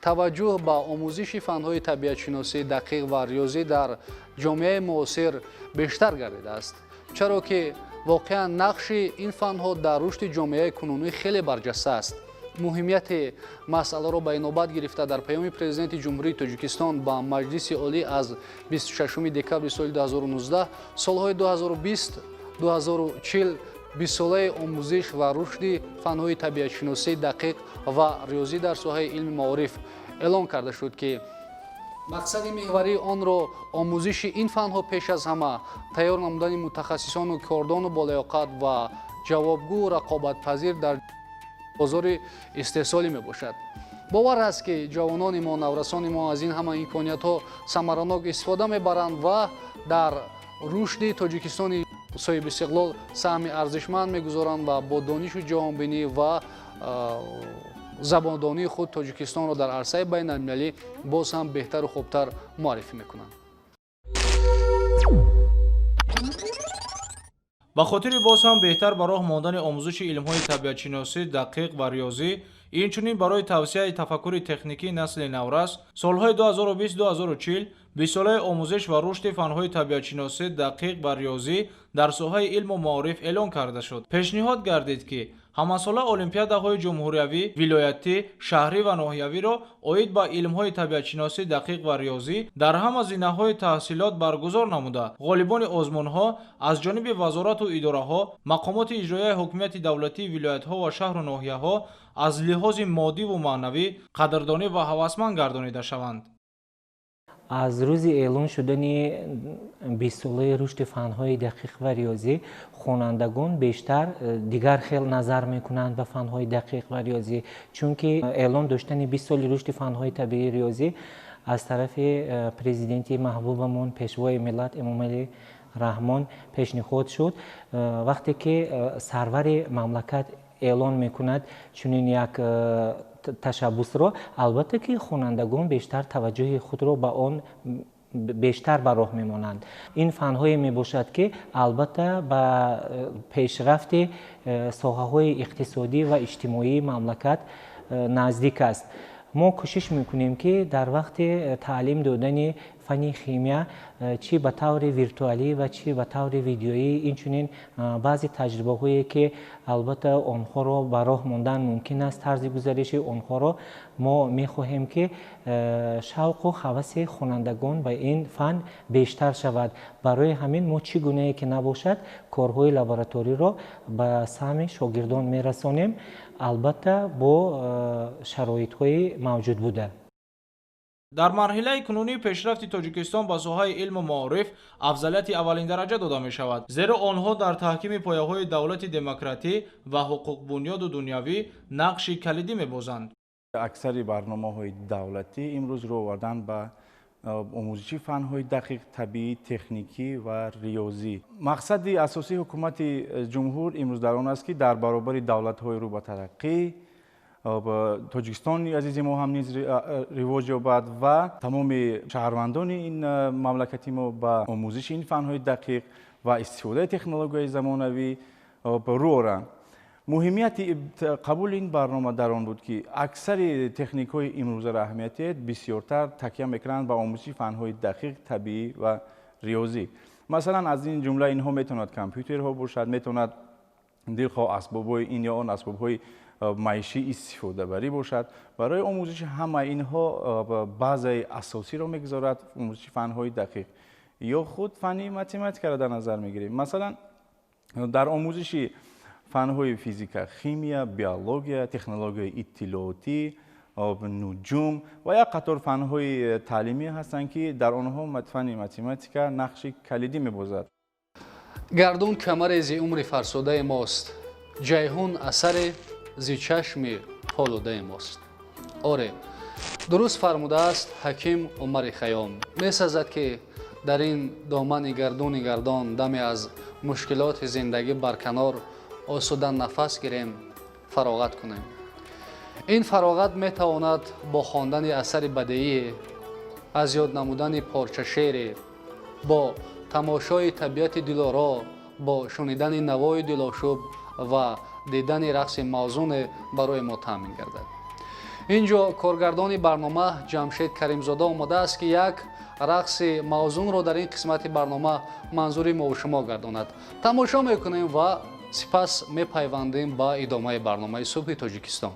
Таваҷҷӯҳ ба омӯзиши фанҳои табиатшиносӣ, дақиқ ва риёзӣ дар ҷомеаи муосир бештар гардидааст, чаро ки воқеан нақши ин фанҳо дар рушди ҷомеаи кунунӣ хеле барҷаста аст. Муҳимияти масъаларо ба инобат гирифта, дар паёми Президенти Ҷумҳурии Тоҷикистон ба Маҷлиси Олӣ аз 26 декабри соли 2019 солҳои 2020 2040 бистсолаи омӯзиш ва рушди фанҳои табиатшиносӣ, дақиқ ва риёзӣ дар соҳаи илми маориф эълон карда шуд, ки мақсади меҳварии онро омӯзиши ин фанҳо, пеш аз ҳама тайёр намудани мутахассисону кордону болаёқат ва ҷавобгӯ, рақобатпазир дар бозори истеҳсолӣ мебошад. Бовар аст, ки ҷавонони мо, наврасони мо аз ин ҳама имкониятҳо самаранок истифода мебаранд ва дар рушди Тоҷикистони соҳибистиқлол саҳми арзишманд мегузоранд ва бо донишу ҷаҳонбинӣ ва забондонии худ Тоҷикистонро дар арсаи байналмилалӣ боз ҳам беҳтару хубтар муаррифӣ мекунанд. Ба хотири боз ҳам беҳтар ба роҳ мондани омӯзиши илмҳои табиатшиносӣ, дақиқ ва риёзӣ, инчунин барои тавсеаи тафаккури техникии насли наврас, солҳои 2020-2040 бистсолаи омӯзиш ва рушди фанҳои табиатшиносӣ, дақиқ ва риёзӣ дар соҳаи илму маориф эълон карда шуд. Пешниҳод гардид, ки ҳамасола олимпиадаҳои ҷумҳуриявӣ, вилоятӣ, шаҳрӣ ва ноҳиявиро оид ба илмҳои табиатшиносӣ, дақиқ ва риёзӣ дар ҳама зинаҳои таҳсилот баргузор намуда, ғолибони озмунҳо аз ҷониби вазорату идораҳо, мақомоти иҷроияи ҳокимияти давлатии вилоятҳо ва шаҳру ноҳияҳо аз лиҳози моддиву маънавӣ қадрдонӣ ва ҳавасманд гардонида шаванд. Аз рӯзи эълон шудани бистсолаи рушди фанҳои дақиқ ва риёзӣ хонандагон бештар дигар хел назар мекунанд ба фанҳои дақиқ ва риёзӣ, чунки эълон доштани 20 соли рушди фанҳои табиии риёзӣ аз тарафи президенти маҳбубамон, Пешвои миллат Эмомалӣ Раҳмон пешниҳод шуд. Вақте ки сарвари мамлакат эълон мекунад чунин як ташаббусро, албатта ки хонандагон бештар таваҷҷӯҳи худро ба он бештар ба роҳ мемонанд. Ин фанҳое мебошад, ки албатта ба пешрафти соҳаҳои иқтисодӣ ва иҷтимоии мамлакат наздик аст. Мо кӯшиш мекунем, ки дар вақти таълим додани фанни химия, чӣ ба таври виртуалӣ ва чӣ ба таври видеоӣ, инчунин баъзе таҷрибаҳое, ки албатта онҳоро ба роҳ мондан мумкин аст, тарзи гузариши онҳоро, мо мехоҳем, ки шавқу ҳаваси хонандагон ба ин фан бештар шавад. Барои ҳамин мо чӣ гунае ки набошад, корҳои лабораториро ба саҳми шогирдон мерасонем, албатта бо шароитҳои мавҷуд буда. Дар марҳилаи кунунии пешрафти Тоҷикистон ба соҳаи илму маориф афзалияти аввалиндараҷа дода мешавад, зеро онҳо дар таҳкими пояҳои давлати демократӣ ва ҳуқуқбунёду дунявӣ нақши калидӣ мебозанд. Аксари барномаҳои давлатӣ имрӯз рӯ овардан ба омӯзиши фанҳои дақиқ, табиӣ, техникӣ ва риёзӣ. Мақсади асосии ҳукумати ҷумҳур имрӯз дар он аст, ки дар баробари давлатҳои рӯ ба тараққӣ Тоҷикистони азизи мо ҳам низ ривоҷ ёбад ва тамоми шаҳрвандони ин мамлакати мо ба омӯзиши ин фанҳои дақиқ ва истифодаи технологияи замонавӣ рӯ оранд. Муҳимияти қабули ин барнома дар он буд, ки аксари техникҳои имрӯзаро аҳамияте бисёртар такя мекунанд ба омӯзиши фанҳои дақиқ, табиӣ ва риёзӣ. Масалан, аз ин ҷумла инҳо метавонад компютерҳо бошад, метавонад дилхоҳ асбобҳои ин ё он асбобҳои маишӣ истифодабарӣ бошад. Барои омӯзиши ҳама инҳо базаи асосиро мегузорад омӯзиши фанҳои дақиқ ё худ фанни математикаро дар назар мегирем. Масалан, дар омӯзиши фанҳои физика, химия, биология, технологияи иттилоотӣ, нуҷум ва як қатор фанҳои таълимӣ ҳастанд, ки дар онҳо фанни математика нақши калидӣ мебозад. Гардун камаре зи умри фарсудаи мост, Ҷайҳун асаре зи чашми полудаи мост. Оре, дуруст фармудааст ҳаким Умари Хайём. Месазад, ки дар ин домани гардуни гардон даме аз мушкилоти зиндагӣ барканор, осуда нафас гирем, фароғат кунем. Ин фароғат метавонад бо хондани асари бадеие, аз ёд намудани порчашеъре, бо тамошои табиати дилоро, бо шунидани навои дилошӯб ва дидани рақси мавзуне барои мо таъмин гардад. Инҷо коргардони барнома Ҷамшед Каримзода омадааст, ки як рақси мавзунро дар ин қисмати барнома манзури мову шумо гардонад. Тамошо мекунем ва сипас мепайвандем ба идомаи барномаи Субҳи Тоҷикистон.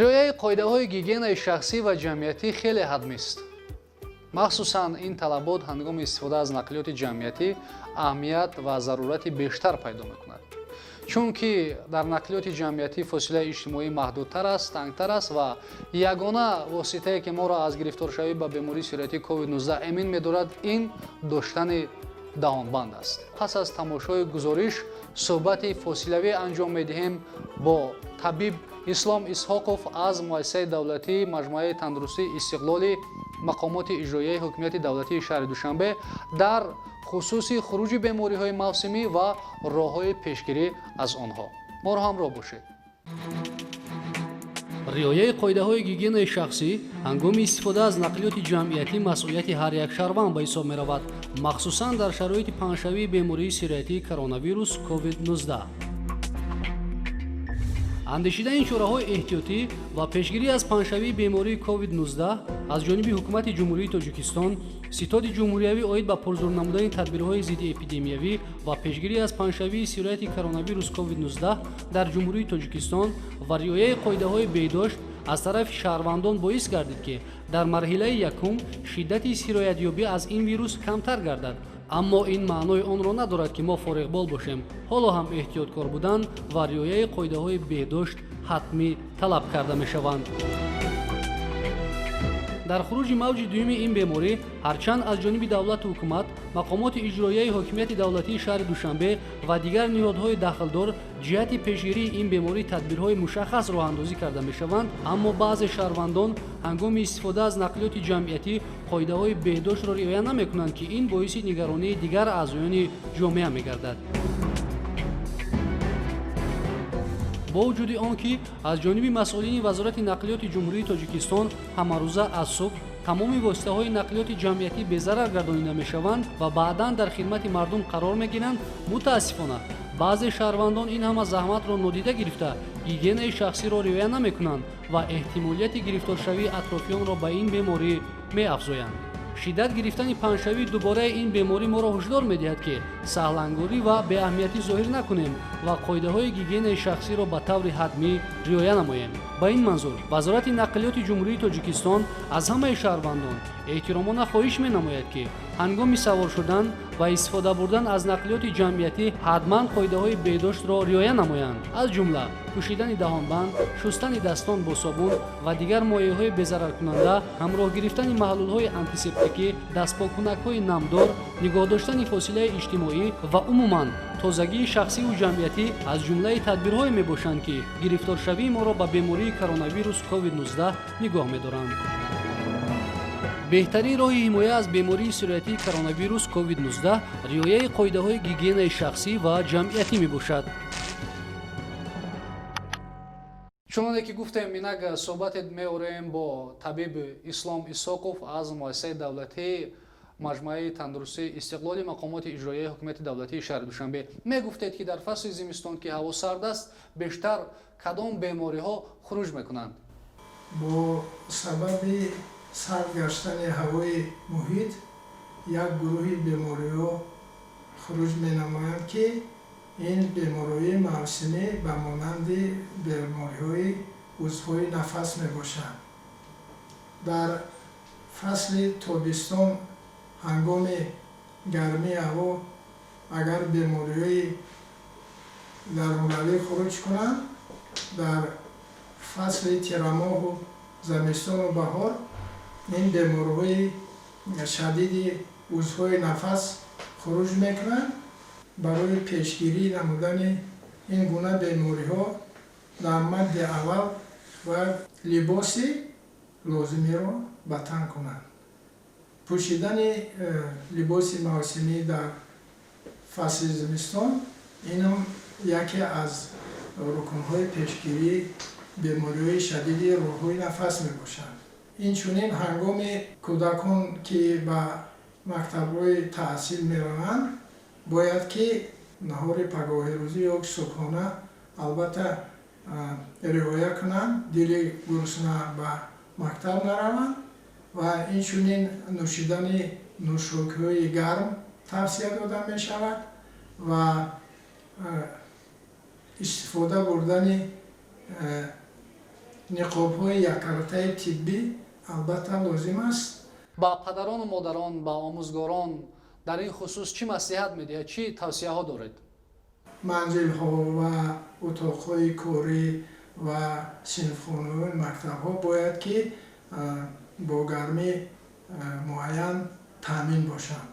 Риояи қоидаҳои гигиенаи шахсӣ ва ҷамъиятӣ хеле ҳатмист. Махсусан ин талабот ҳангоми истифода аз нақлиёти ҷамъиятӣ аҳамият ва зарурати бештар пайдо мекунад. Чунки дар нақлиёти ҷамъиятӣ фосилаи иҷтимоӣ маҳдудтар аст, тангтар аст ва ягона воситае, ки моро аз гирифторшавӣ ба бемории сироятии COVID-19 эмин медорад, ин доштани даҳонбанд аст. Пас аз тамошои гузориш суҳбати фосилавӣ анҷом медиҳем бо табиб Ислом Исҳоқов аз муассисаи давлатии маҷмӯаи тандурустии Истиқлоли Мақомоти иҷроияи ҳукумати давлатии шаҳри Душанбе дар хусуси хуруҷи бемориҳои мавсимӣ ва роҳҳои пешгирӣ аз онҳо. Моро ҳамроҳ бошед. Риояи қоидаҳои гигиенаи шахсӣ ҳангоми истифода аз нақлиёти ҷамъиятӣ масъулияти ҳар як шаҳрванд ба ҳисоб меравад, махсусан дар шароити паҳншавии бемории сироятии коронавирус COVID-19. Андешидани чораҳои эҳтиётӣ ва пешгирӣ аз паҳншавии бемории COVID-19 аз ҷониби Ҳукумати Ҷумҳурии Тоҷикистон, Ситоди ҷумҳуриявӣ оид ба пурзур намудани тадбирҳои зиддиэпидемиявӣ ва пешгирӣ аз паҳншавии сирояти коронавирус COVID-19 дар Ҷумҳурии Тоҷикистон ва риояи қоидаҳои беҳдошт аз тарафи шаҳрвандон боис гардид, ки дар марҳилаи якум шиддати сироятёбӣ аз ин вирус камтар гардад. Аммо ин маънои онро надорад, ки мо фориғбол бошем. Ҳоло ҳам эҳтиёткор будан ва риояи қоидаҳои беҳдошт ҳатмӣ талаб карда мешаванд. Дар хуруҷи мавҷи дуюми ин беморӣ, ҳарчанд аз ҷониби давлату ҳукумат, мақомоти иҷроияи ҳокимияти давлатии шаҳри Душанбе ва дигар ниҳодҳои дахлдор ҷиҳати пешгирии ин беморӣ тадбирҳои мушаххас роҳандозӣ карда мешаванд, аммо баъзе шаҳрвандон ҳангоми истифода аз нақлиёти ҷамъиятӣ қоидаҳои беҳдоштро риоя намекунанд, ки ин боиси нигаронии дигар аъзоёни ҷомеа мегардад. Бо вуҷуди он ки аз ҷониби масъулини Вазорати нақлиёти Ҷумҳурии Тоҷикистон ҳамарӯза аз субҳ тамоми воситаҳои нақлиёти ҷамъиятӣ безарар гардонида мешаванд ва баъдан дар хидмати мардум қарор мегиранд, мутаассифона баъзе шаҳрвандон ин ҳама заҳматро нодида гирифта, гигиенаи шахсиро риоя намекунанд ва эҳтимолияти гирифторшавии атрофиёнро ба ин беморӣ меафзоянд. Шиддат гирифтани паҳншавии дубораи ин беморӣ моро ҳушдор медиҳад, ки саҳлангорӣ ва беаҳамиятӣ зоҳир накунем ва қоидаҳои гигиенаи шахсиро ба таври ҳатмӣ риоя намоем. Ба ин манзур Вазорати нақлиёти Ҷумҳурии Тоҷикистон аз ҳамаи шаҳрвандон эҳтиромона хоҳиш менамояд, ки ҳангоми савор шудан ва истифода бурдан аз нақлиёти ҷамъиятӣ ҳатман қоидаҳои беҳдоштро риоя намоянд, аз ҷумла пӯшидани даҳонбанд, шустани дастон бо собун ва дигар моеъҳои безараркунанда, ҳамроҳ гирифтани маҳлулҳои антисептикӣ, дастпоккунакҳои намдор, нигоҳ доштани фосилаи иҷтимоӣ ва умуман тозагии шахсиву ҷамъиятӣ аз ҷумлаи тадбирҳое мебошанд, ки гирифторшавии моро ба бемории коронавирус COVID-19 нигоҳ медоранд. Беҳтарин роҳи ҳимоя аз бемории сироятии коронавирус COVID-19 риояи қоидаҳои гигиенаи шахсӣ ва ҷамъиятӣ мебошад. Чуноне ки гуфтем, инак суҳбате меорем бо табиб Ислом Исоқов аз муассисаи давлатии Маҷмӯаи тандурустии Истиқлоли мақомоти иҷроияи ҳукумати давлатии шаҳри Душанбе. Мегуфтед, ки дар фасли зимистон, ки ҳаво сард аст, бештар кадом бемориҳо хуруҷ мекунанд? Бо сабаби сард гаштани ҳавои муҳит як гурӯҳи бемориҳо хуруҷ менамоянд, ки ин бемориҳои мавсимӣ ба монанди бемориҳои узвҳои нафас мебошанд. Дар фасли тобистон ҳангоми гармии ҳаво агар бемориҳои дарунравӣ хуруҷ кунанд, дар фасли тирамоҳу замистону баҳор ин бемориҳои шадиди узвҳои нафас хуруҷ мекунанд. Барои пешгирӣ намудани ин гуна бемориҳо дар мадди аввал бояд либоси лозимиро ба тан кунанд. Пӯшидани либоси мавсимӣ дар фасли зимистон инам яке аз рукнҳои пешгирии бемориҳои шадиди роҳҳои нафас мебошад. Инчунин ҳангоми кӯдакон, ки ба мактабҳои таҳсил мераванд, бояд ки наҳори пагоҳирӯзӣ ё субҳона албатта риоя кунанд, дили гурусна ба мактаб нараванд ва инчунин нӯшидани нӯшокиҳои гарм тавсия дода мешавад ва истифода бурдани ниқобҳои яккаратаи тиббӣ албатта лозим аст. Ба падарону модарон, ба омӯзгорон дар ин хусус чӣ маслиҳат медиҳад, чӣ тавсияҳо доред? Манзилҳо ва утоқҳои корӣ ва синфхонаҳои мактабҳо бояд ки бо гармӣ муайян таъмин бошанд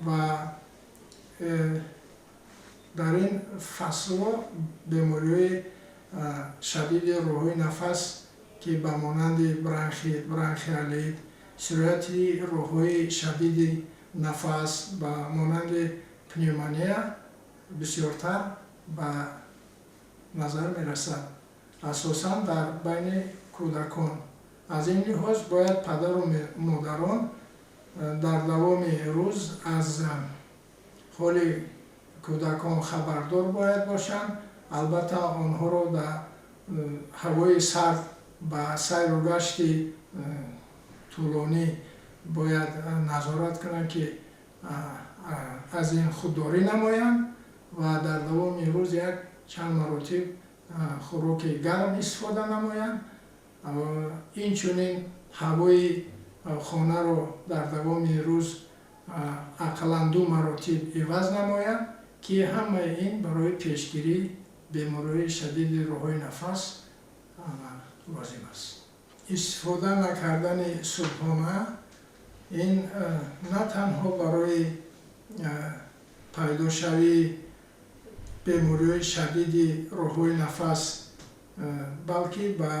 ва дар ин фаслҳо бемориҳои шадиди роҳҳои нафас, ки ба монанди бронхит, бронхиолит, сирояти роҳҳои шадиди нафас ба монанди пневмония бисёртар ба назар мерасад, асосан дар байни кӯдакон. Аз ин лиҳоз бояд падару модарон дар давоми рӯз аз ҳоли кӯдакон хабардор бояд бошанд. Албатта, онҳоро дар ҳавои сард ба сайру гашти тӯлонӣ бояд назорат кунанд, ки аз ин худдорӣ намоянд ва дар давоми рӯз як чанд маротиб хӯроки гарм истифода намоянд. Инчунин ҳавои хонаро дар давоми рӯз ақаллан 2 маротиб иваз намоянд, ки ҳамаи ин барои пешгирии бемориҳои шадиди роҳҳои нафас лозим аст. Истифода накардани субҳона ин на танҳо барои пайдошавии бемориҳои шадиди роҳҳои нафас, балки ба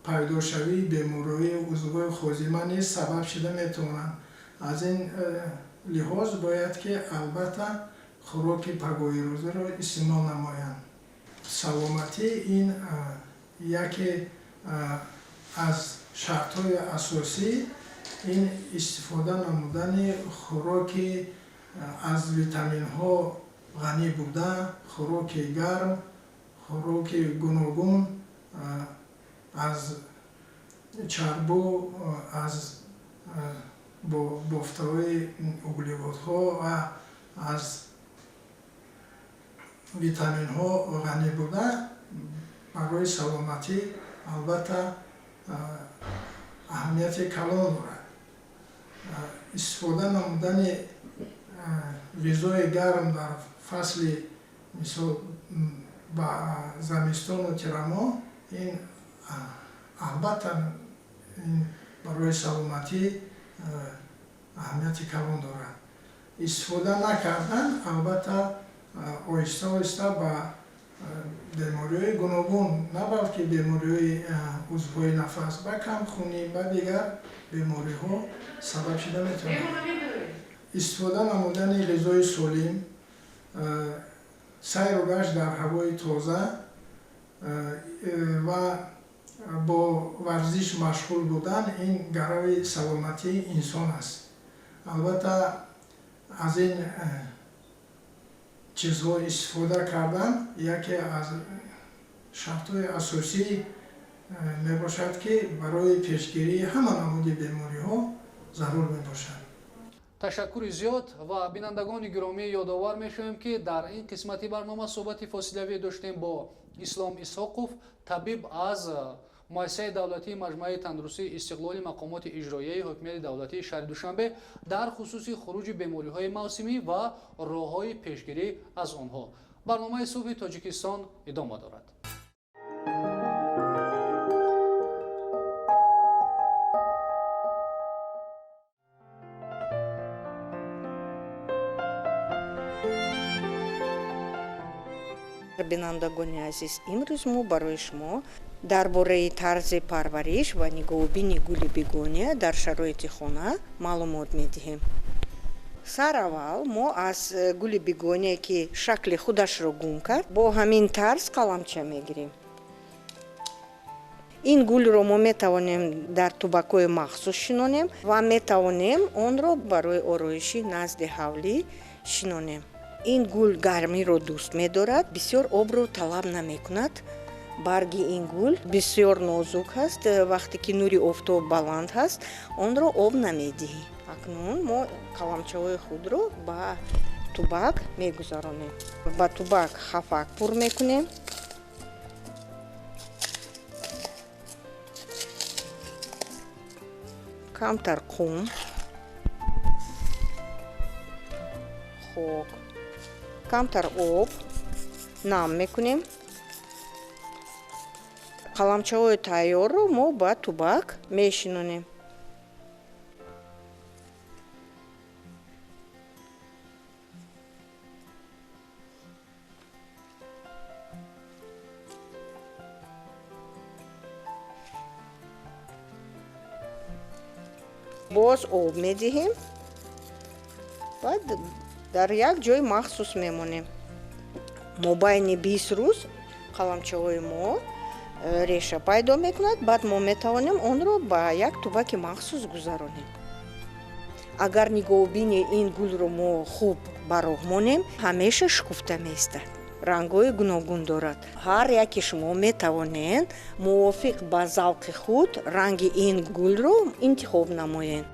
пайдошавии бемориҳои узвҳои ҳозима низ сабаб шуда метавонанд. Аз ин лиҳоз бояд ки албатта хӯроки пагоҳирӯзаро истеъмол намоянд. Саломатӣ ин яке аз шартҳои асосӣ ин истифода намудани хӯроки аз витаминҳо ғанӣ буда, хӯроки гарм, хӯроки гуногун, аз чарбу, аз бофтаҳои углеводҳо ва аз витаминҳо ғанӣ буда барои саломатӣ албатта аҳамияти калон дорад. Истифода намудани ғизои гарм дар фасли мисол ба замистону тирамоҳ ин албатта барои саломатӣ аҳамияти калон дорад. Истифода накардан албатта оҳиста оҳиста ба бемориҳои гуногун, на балки бемориҳои узвҳои нафас, ба камхунӣ, ба дигар бемориҳо сабаб шуда метавонад. Истифода намудани ғизои солим, сайру гашт дар ҳавои тоза ва бо варзиш машғул будан ин гарави саломатии инсон аст. Албатта, аз ин чизҳо истифода кардан яке аз шартҳои асосӣ мебошад, ки барои пешгирии ҳама намуди бемориҳо зарур мебошад. Ташаккури зиёд ва бинандагони гиромӣ, ёдовар мешавем, ки дар ин қисмати барнома суҳбати фосилавӣ доштем бо Ислом Исҳоқов, табиб аз муассисаи давлатии маҷмӯаи тандурустии Истиқлоли мақомоти иҷроияи ҳокимияти давлатии шаҳри Душанбе дар хусуси хуруҷи бемориҳои мавсимӣ ва роҳҳои пешгирӣ аз онҳо. Барномаи субҳи Тоҷикистон идома дорад. Бинандагони азиз, имрӯз мо барои шумо дар бораи тарзи парвариш ва нигоҳубини гули бегония дар шароити хона маълумот медиҳем. Сараввал мо аз гули бегония, ки шакли худашро гум кард, бо ҳамин тарз қаламча мегирем. Ин гулро мо метавонем дар тубакҳои махсус шинонем ва метавонем онро барои ороиши назди ҳавлӣ шинонем. Ин гул гармиро дӯст медорад, бисёр обро талаб намекунад. Барги ин гул бисёр нозук аст, вақте ки нури офтоб баланд ҳаст, онро об намедиҳӣ. Акнун мо қаламчаҳои худро ба тубак мегузаронем. Ба тубак хафак пур мекунем. Камтар қум, хок, камтар об нам мекунем. Қаламчаҳои тайёрро мо ба тубак мешинонем. Боз об медиҳем, баъд дар як ҷои махсус мемонем. Мобайни 20 рӯз қаламчаҳои мо реша пайдо мекунад, баъд мо метавонем онро ба як тубаки махсус гузаронем. Агар нигоҳубини ин гулро мо хуб ба роҳ монем, ҳамеша шукуфта меистад, рангҳои гуногун дорад. Ҳар яке шумо метавонед мувофиқ ба завқи худ ранги ин гулро интихоб намоед.